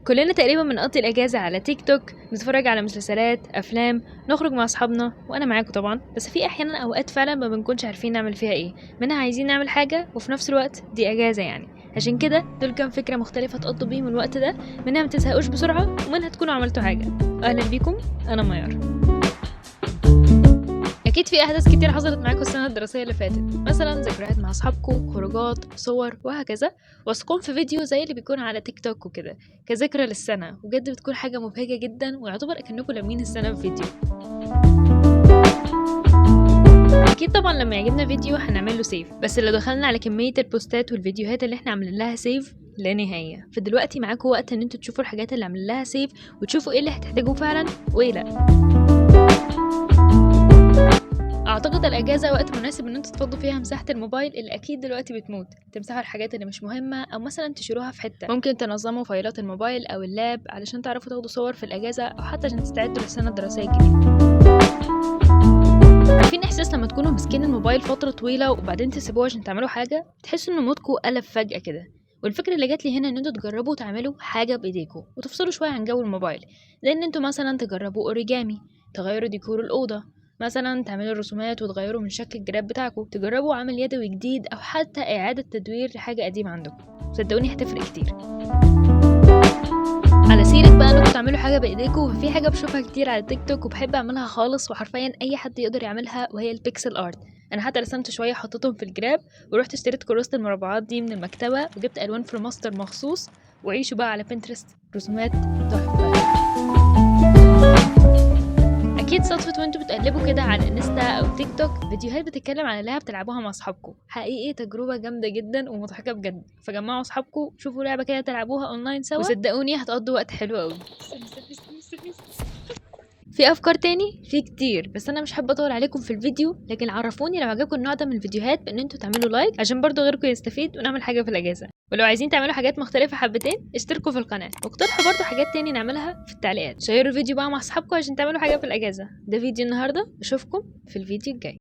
كلنا تقريبا بنقضي الاجازة على تيك توك، نتفرج على مسلسلات، افلام، نخرج مع اصحابنا، وانا معاكم طبعا. بس في احيانا اوقات فعلا ما بنكونش عارفين نعمل فيها ايه، منها عايزين نعمل حاجة وفي نفس الوقت دي اجازه يعني. عشان كده دول كام فكرة مختلفة تقضوا بيهم الوقت ده، منها ما تزهقوش بسرعة ومنها تكونوا عملتوا حاجة. اهلا بيكم، انا ميار. اكيد في احداث كتير حصلت معاكم السنة الدراسية اللي فاتت، مثلا ذكريات مع اصحابكم، خروجات، صور وهكذا، وثقوهم في فيديو زي اللي بيكون على تيك توك وكده كذكرى للسنة. وبجد بتكون حاجة مبهجه جدا، ويعتبر اكنكم لامين السنة في فيديو. اكيد طبعا لما يعجبنا فيديو هنعمل له save، بس لو دخلنا على كمية البوستات والفيديوهات اللي احنا عاملين لها save لا نهاية. فدلوقتي معاكم وقت ان انتوا تشوفوا الحاجات اللي عاملين لها save وتشوفوا ايه اللي هتحتاجوه فعلا وايه لا. اعتقد الاجازة وقت مناسب ان انتوا تفضوا فيها مساحة الموبايل اللي اكيد دلوقتي بتموت، تمسحوا الحاجات اللي مش مهمة او مثلا تشيلوها في حتة. ممكن تنظموا فايلات الموبايل او اللاب علشان تعرفوا تاخدوا صور في الاجازة، او حتى عشان تستعدوا للسنة الدراسية الجديدة. عارفين احساس لما تكونوا ماسكين الموبايل فترة طويلة وبعدين تسيبوه عشان تعملوا حاجة، تحسوا ان مودكم قلب فجاة كده. والفكرة اللي جات لي هنا ان انتوا تجربوا تعملوا حاجة بايديكم وتفصلوا شوية عن جو الموبايل، لان انتوا مثلا تجربوا اوريجامي، تغيروا ديكور الاوضة، مثلا تعملوا رسومات وتغيروا من شكل الجراب بتاعكم، تجربوا عمل يدوي جديد، او حتى اعاده تدوير لحاجة قديمة عندكم. صدقوني هتفرق كتير. على سيرة بقى انكم تعملوا حاجة بايديكم، ففي حاجة بشوفها كتير على تيك توك وبحب اعملها خالص، وحرفيا اي حد يقدر يعملها، وهي ال pixel art. انا حتى رسمت شوية حطيتهم في الجراب، ورحت اشتريت كراسة المربعات دي من المكتبة، وجبت الوان فلوماستر مخصوص، وعيشوا بقى على بنترست رسومات تحفة. اكيد صدفة وانتوا بتقلبوا كده على انستا او تيك توك فيديوهات بتتكلم على لعبة بتلعبوها مع اصحابكم. حقيقي تجربة جامدة جدا ومضحكة بجد. فجمعوا اصحابكم، شوفوا لعبة كده تلعبوها اونلاين سوا، وصدقوني هتقضوا وقت حلو قوي. في افكار تاني في كتير، بس انا مش حابة اطول عليكم في الفيديو، لكن عرفوني لو عجبكم النوع ده من الفيديوهات بان انتوا تعملوا like عشان برضو غيركم يستفيد ونعمل حاجة في الاجازة. ولو عايزين تعملوا حاجات مختلفة حبتين اشتركوا في القناة، واقترحوا برضو حاجات تاني نعملها في التعليقات. شيروا الفيديو بقى مع اصحابكم عشان تعملوا حاجة في الاجازة. ده فيديو النهارده، اشوفكم في الفيديو الجاي.